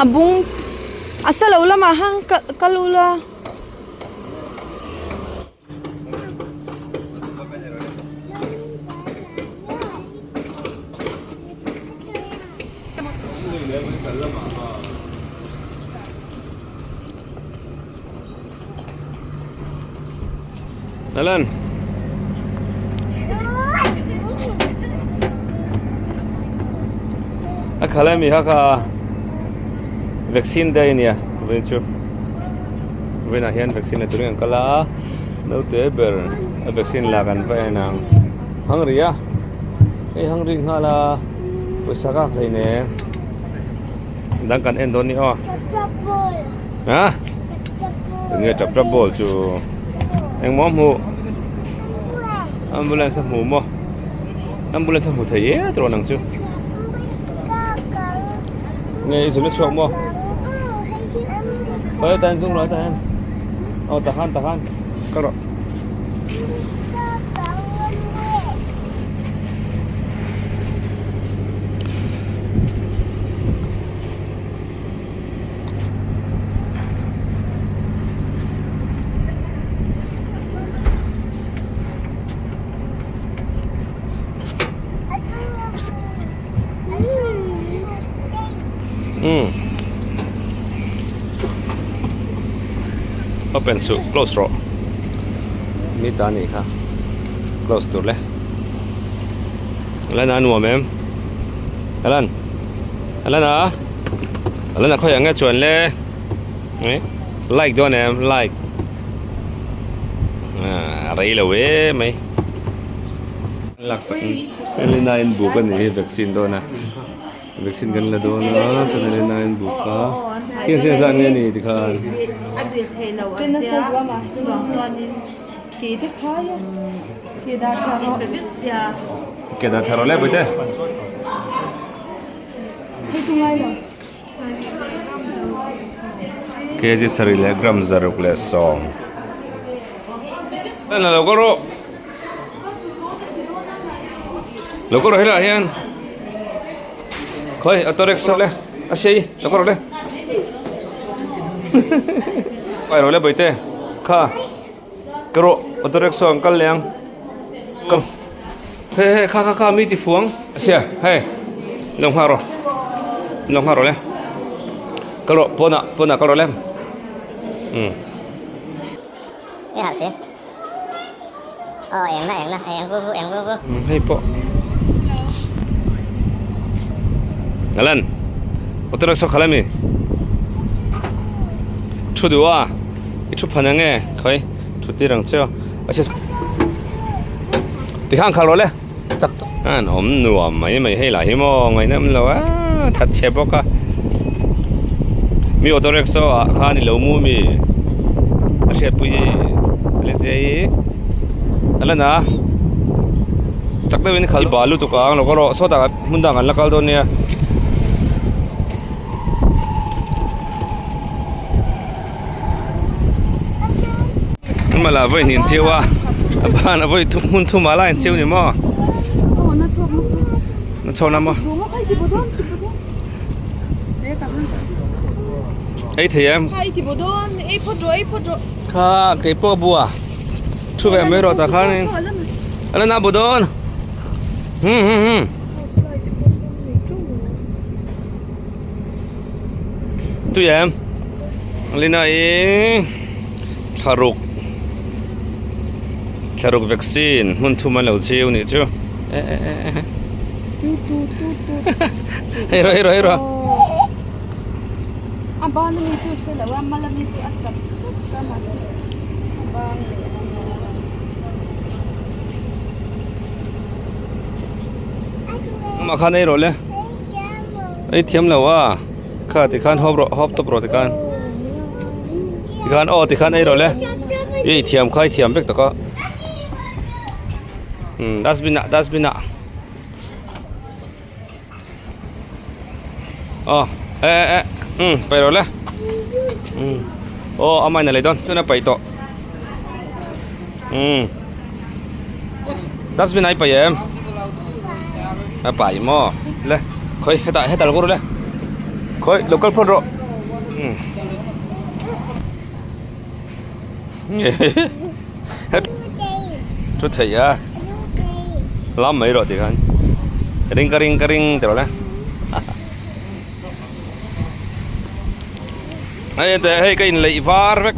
A bung a sa lo lamah han kal ula. Alan. A khala mi ha kha vaccine day ania vawiin chu vawiinah hian vaccine la turin an kal a naute ber a vaccine lak an va en ang hungry a hei hungry nghal a pawisa kak hleinem dang kan en dawn ni aw a enge tap tap ball chu engmaw a hmuh ambulance a hmu maw ambulance a hmu thei e tawh ang chu nge i zun a chhuak maw khawi atan zung lo atan aw takhan takhan ka rawh. Um open suh close rawh mi ta anih kha close tur le lan a nuam em alan alan a alan a khawiah nge chuan le like dawn em like a rei lo em mai Elena in buk a nih hi vaccine dawn a vaccine kan la dawn a chuan Elena in buk a heng zia zat nge ni tikhan. Ke dah thla rawh le bawihte. Kg sarih leh gram zaruk leh sawm. Lo kal rawh. Lo kal rawh helaiah hian. Khawi auto rickshaw le a sei lo kal rawh le. Kai rawh le bawihte kha ka rawh auto rickshaw an kal leh ang. Kal Hei hei kha kha kha mi ti fuang a sia hei lo nghak rawh lo nghak rawh le kal rawh pawnah pawnah kal rawh le umm. Hei pawh Alan auto rickshaw khalh ami thu duh a i thu phan ang e khawi thu tir ang che aw a chhe tikhan khalh rawh le chak an awm nuam mai mai hei lah hi maw ngaihna awm lo a that chhe bawk a mi auto rickshaw ah khan i lo mu mi a hriatpui le zia hi a lan a chak deuhin khalh bal lutuk ang lo ka rawh sawtah hmun dang an la kal dawn nia. Mala vawi hnin chiu a a ban a vawi hmun thum ah lai an chiu ni maw na chhuak na maw ei thei em kha kei pawh a bua thu ve mai rawh tah khanin a la na bu dawn hmm hmm hmm. Tui em Lina i thlaruk thlaruk vaccine hmun thum an lo chiu nih chu e e e e hei rawh hei rawh hei rawh a ban ami chu hre lo a mal ami chu a tap sek a mahse a ban leh amah khan ei rawh le. Ei thiam lo a kha tikhan hawp rawh hawp tawp rawh tikhan tikhan aw tikhan ei rawh le i thiam kha i thiam vek tak a umm dustbin ah dustbin ah aw e e e umm paih rawh le umm aw amah in a lei dawn chuan a paih tawh umm dustbin ah i paih em. A pai maw le khawi hetah hetah lo kawr le. Khawi lo kal phawt rawh. Thu theih a lam mai rawh tikhan ring ka ring ka ring ti rawh le hei teh hei ka inleih var vek.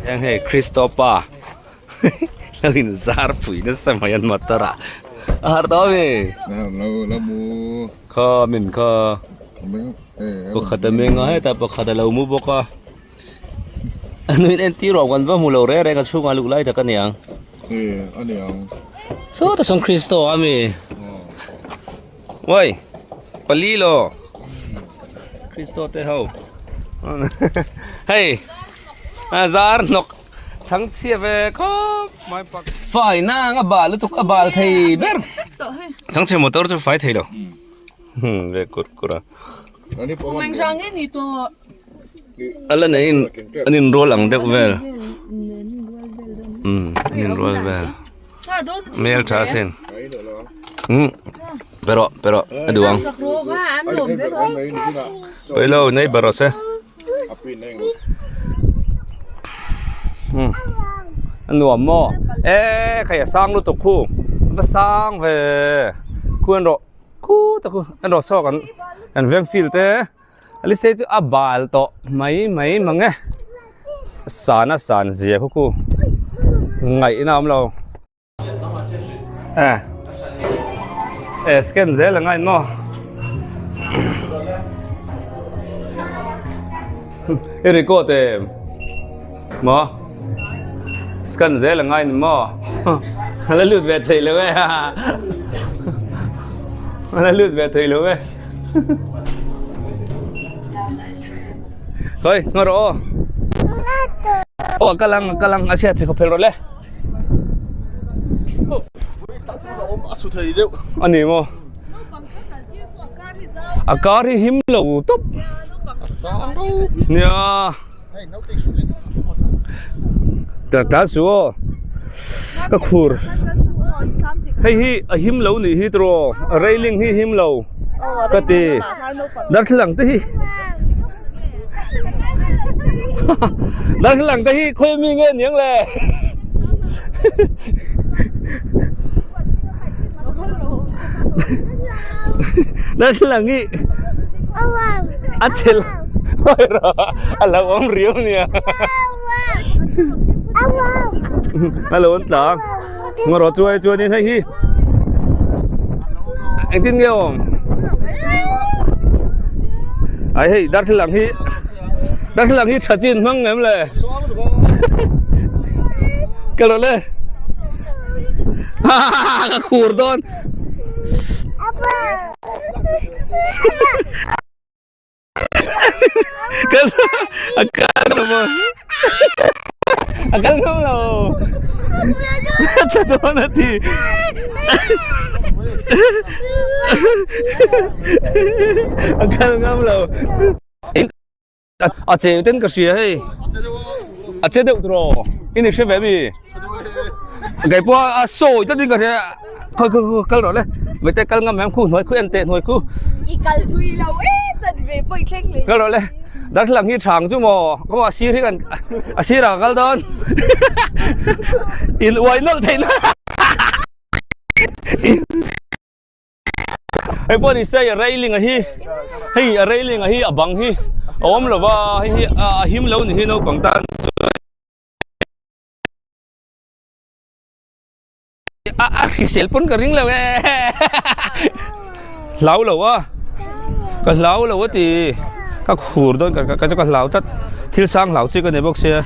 Heng hei Christopa lo in zar pui nasa mai an motor ah a harh tawh ami kha min kha pakhat a meng a hetah pakhat a lo mu bawk a a nuin entir awm kan va hmu lo reng reng a chhungah luh lai tak a niang sawtah sawn Christo a mi. Uai pali lo Kristo te ho hei a zar hnawk chhang chhia ve khawp mai pak fai na ang a bal lutuk a bal thei ber chhang chhe motor chu fai thei lo ve kur kur a ala nei in an in rual ang deuh vel um an in rual vel. Hmel tha asin. Um pe rawh pe rawh a duh ang. Pawi lo nei ber rawh se. Um a nuam maw e khai a sang lutuk khu a va sang ve khu en rawh khu tak khu en rawh saw kan kan veng field te Alisei chu a bal tawh mai mai mang e sana san zia khu khu ngaihna a awm lo e e scan zel a ngai maw i record em maw scan zel a ngai ni maw a la lut ve thei lo e a la lut ve thei lo e. Thôi, ngồi rồi. Ủa, cái lăng, cái lăng, à, xe phải có rồi đấy. Anh em A kar hi him lo tawp. Nia. Ta ta su aw. Ka khur. Hei hi a him lo nih hi tiraw railing hi him lo ka ti. Darthlalang te hi darthlalang te hi khawi mi nge niang le. Darthlalang hi a chhe a lo awm riau nia a lo an tla ngarawh chuai chuanin hei hi engtin nge awm ai hei darthlalang hi darthlalang hi tha chin hmang em le ka rawh le ka khur dawn A kal ngam lo. Tla dawn a ti. A kal ngam lo. A cheu ten ka hria hei. A che deuh tawh i ni hre ve mi. Kei pawh a sawi tlat in ka hria. Khawi khawi khawi kal rawh le. Vete kal ngam em khu hnuai khu en teh hnuai khu. I kal thui lo e chan ve pawh i thleng hle. Kal rawh le. Darthlalang hi thang chu maw ka maw a sir hi kan a sirah ka kal dawn. In uai nawlh theih na. Hei pawh ni se a railing a hi hei a railing a hi a bang hi a awm lo va hei hi a him lo ni hi naupang tan chuan a a hrisel pawn ka ring lo e hlau lo a ka hlau lo a ti ka khur dawn ka ka chu ka hlau tlat thil sang hlau chi ka nei bawk sia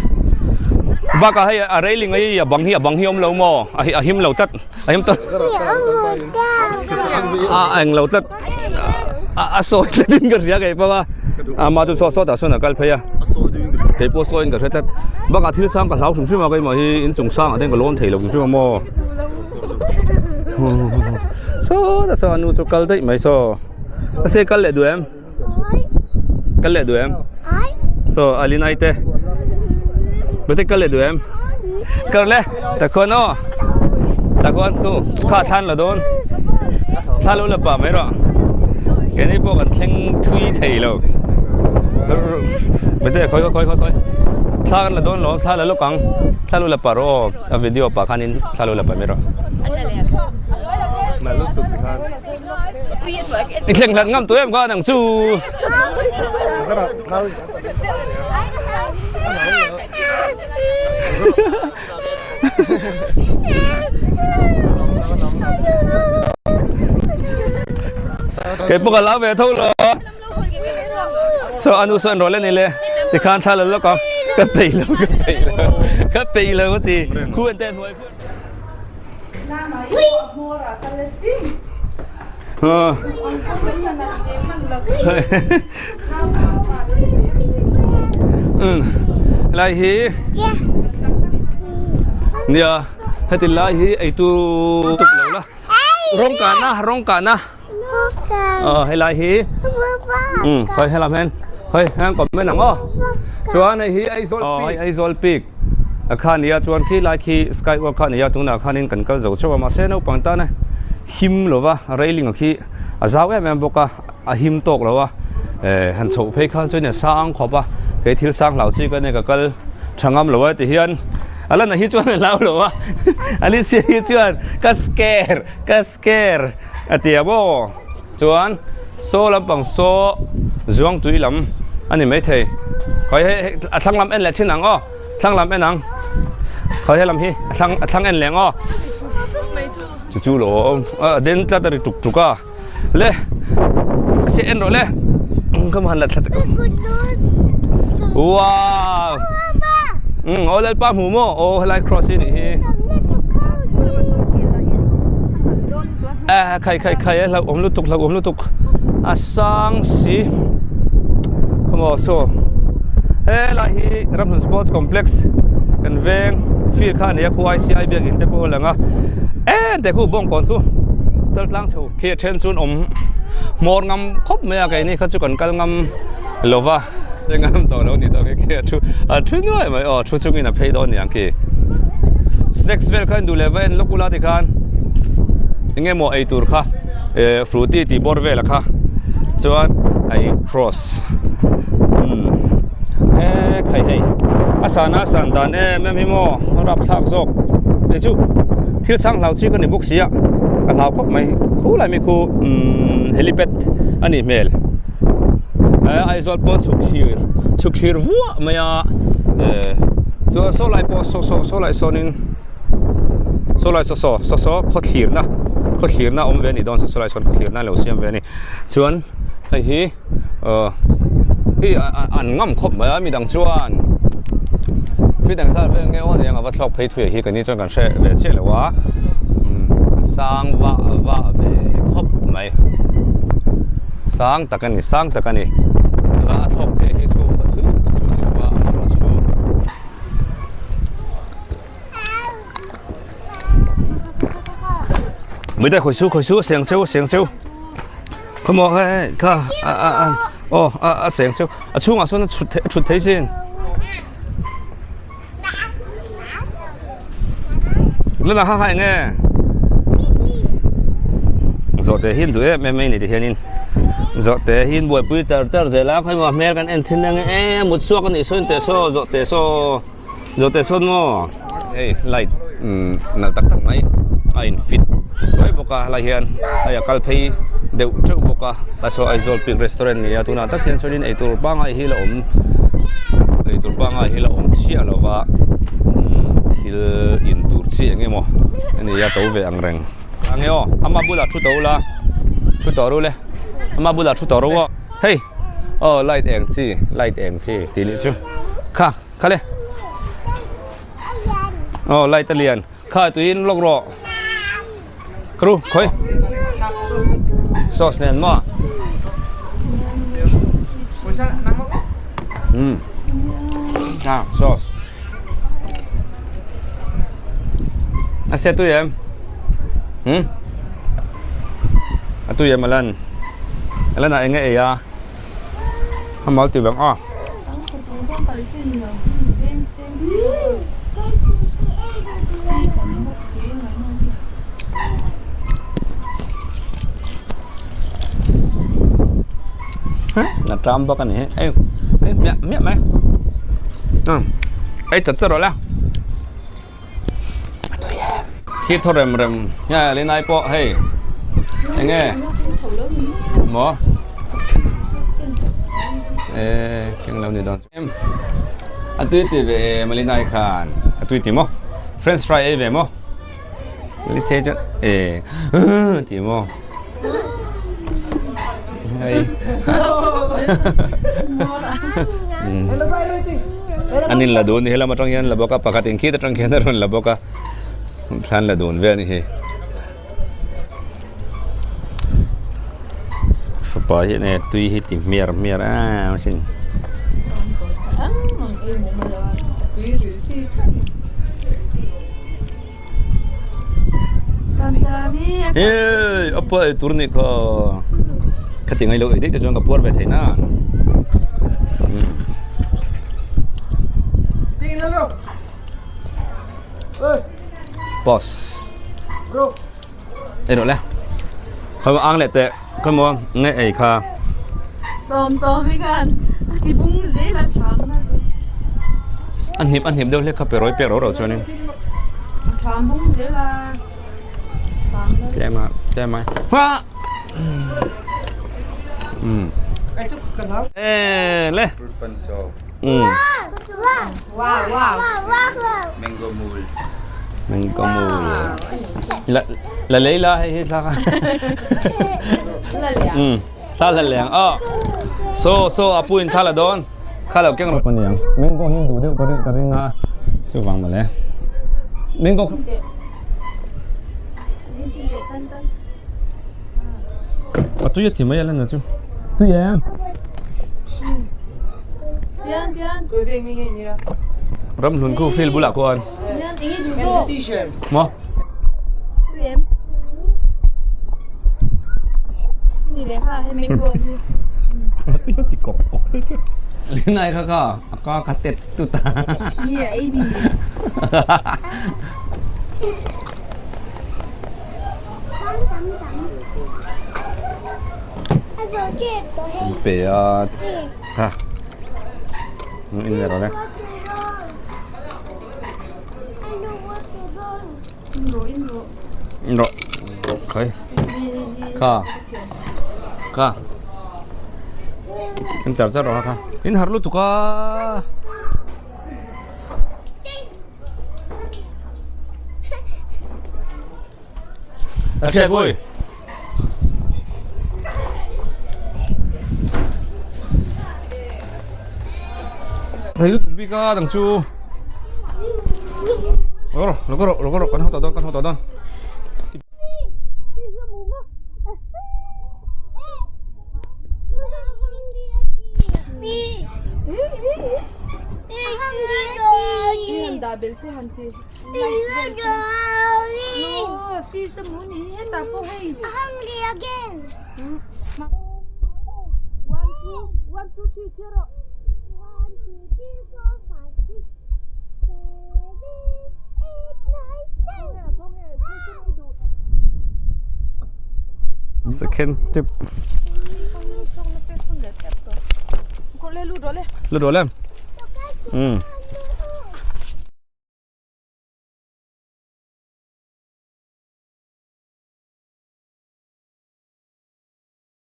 bakah hei a railing a hi a bang hi a bang hi a awm lo maw a him lo tlat. A him tawh. A eng lo tlat. A sawi tlat in ka hria kei pawh a. Ama chu saw sawtah sawn a kal phei a. Kei pawh sawi in ka hre tlat. Bakah thil sang ka hlau hrim hrim a keimah hi in chung sangah te hian ka lawn thei lo hrim hrim a maw. Sawtah sawn a nu chu kal daih mai saw. Mahse kal leh duh em? Kal leh duh em? So Alinai te Bete kal leh duh em? Kal le takhuan aw takhuan khu kha thlan la dawn thla lo la pah mai rawh keini pawh kan thleng thui thei lo Bete khawi khawi khawi khawi thla kan la dawn lo thla la lawk ang thla lo la pah rawh aw a video pah khanin thla lo la pah mai rawh. I thleng hlat ngam tawh em kha nang chu. Kei pawh ka lau ve tho lo. So anu sawn rawh le ni le tikhan thla la lawk ang ka peih lo ka peih lo ka peih lo a ti khu en te hnuai khu. Helai hi nia heti lai hi eitur tuk lo la rawng kahna rawng kahna helai hi khawi helam hian khawi helam comment ang aw chuan hei hi Aizawl peak Aizawl peak a kha nia chuan khi lai khi sky walk kha nia tunah khanin kan kal zo chauh a mahse naupang tana him lova railing a khi a zau em em bawk a a him tawk lo a eh han chhoh phei khan chuan a sang khawp a kei thil sang hlau chi ka nei ka kal tha ngam lo a ti hian a lan ah hi chuan a hlau lo a Alicia hi chuan ka scare ka scare a ti a maw chuan saw lampang saw zuang tui lam a ni maithei khawi hei hei a thlang lam en leh thin ang aw thlang lam en ang khawi helam hi a thlang a thlang en leh ang aw chu chu lo a den tlat a ri tuk tuk a. Le se en rawh le ka han la thla wow um aw lalpa hmu maw aw helai cross hi nih hi a khai khai khai a hlauhawm lutuk hlauhawm lutuk a sang si khawmaw saw helai hi Ramhlun sports complex kan veng field kha a ni a khu I_C_I biakin te pawh a lang a en teh khu bawngkawn khu chaltlang chho khi a then chuan awm hmawr ngam khawp mai a keini kha chu kan kal ngam lo va che ngam tawh lo ni tawh khi khi a thu a thu nuai mai aw thu chungin a phei dawn niang khi snacks vel kha in duh leh va en lawk ula tikhan eng emaw ei tur kha eh frooti tih bawr vel a kha chuan hei cross umm eee khai hei a sana a san dan em em hi maw a rapthlak zawk hei chu thil chang hlau chi ka ni bawk sia ka hlau khawp mai khulai mi khu umm helipad a nih hmel eh Aizawl pawn chhuk thlir chhuk thlir vuah mai a eh chuan saw lai pawh saw saw saw lai sawnin saw lai saw saw saw saw khaw thlirna khaw thlirna awm ve a nih dawn saw lai sawn khaw thlirna an lo siam ve a ni chuan hei hi aw hei an ngam khawp mai a midang chuan midang zat vel nge aw aniang a va thlawk phei thuia hi ka ni chuan kan hre ve chiah lo a sang vah vah ve khawp mai sang tak a ni sang tak a ni a thlawk phei hi chu a thui lutuk chu a ni lo va amaherawhchu. Mấy tay khởi su khởi su seng cheu seng cheu không mà cái kha a a a ô a a seng cheu a chhungah sawn a chhut a chhut thei sin lên là ha hai nghe zawhte hi an duh em em mai a ni ti hianin zawhte hi an buaipui char char zel a khawimaw hmel kan en thin ang e mut chhuak a nih sawn teh saw zawhte saw. Zawhte sawn maw hei light umm nalh tak tak mai a in fit suai bawk a helai hian hei a kal phei deuh teuh bawk a a saw Aizawl peak restaurant a ni a tunah tak hian chuanin eitur pangngai hi la awm eitur pangngai hi la awm chiah lo va umm thil in tur chi eng emaw a ni a to ve ang reng a nge aw ama bulah thu tawh ula thu tawh ru le ama bulah thu tawh ru aw hei aw light eng chi light eng chi tih nih chu kha. Khale. Oh light a lian. Kha tuiin lawk rawh. Kru khoi. Sauce nen maw. Hmm. Ah sauce. A se tui em? Hmm. A tui em alan. Alan ah enge ei a. Amal ti vang a. Na tram bawk a ni hi ei ei miah miah mai ei chat chat rawh le a tui em thil thaw rem rem nge lenai pawh hei eng nge maw eh keng lo ni dawn em a tui ti ve em lenai khan a tui ti maw french fry ei ve maw lise chuan eh ti maw hei an in la dun ni helam atang hian la bawk a pakhat in khit atang khian a rawn la bawk a thlan la dun vel a ni hi fapa hian e tui hi ti hmiar hmiar em asin. Hey apa ei tur nih kha khati ngai lo ei dei te chuan ka puar ve thei na boss ei rawh le khawi ang leh teh khawi maw nge ei kha a hnip a hnip deuh hlek kha pe rawi pek rau rau chuanin tlem a tlem a hah um e le um mango mul la la lei la hei hi thla kha um thla la leng a so so a pu in thla la dawn kha lo keng rawh aniang mango hi duh deuh ka ring ka ring a chuvang mawle mango a tui a ti mai a lan na chu tui em ramhlun khu field bulah khuan maw Nai kha kha a ka kha tet tut a. Pe a tha in le rawh le in rawh khai kha kha in char char rawh kha in har lutuk a. Akshay boy. Thei lutuk bik a dang chu. Lo rawh, lo rawh, lo rawh, kan haw tawh dawn, kan haw tawh dawn. Second tip. Lu rawh le.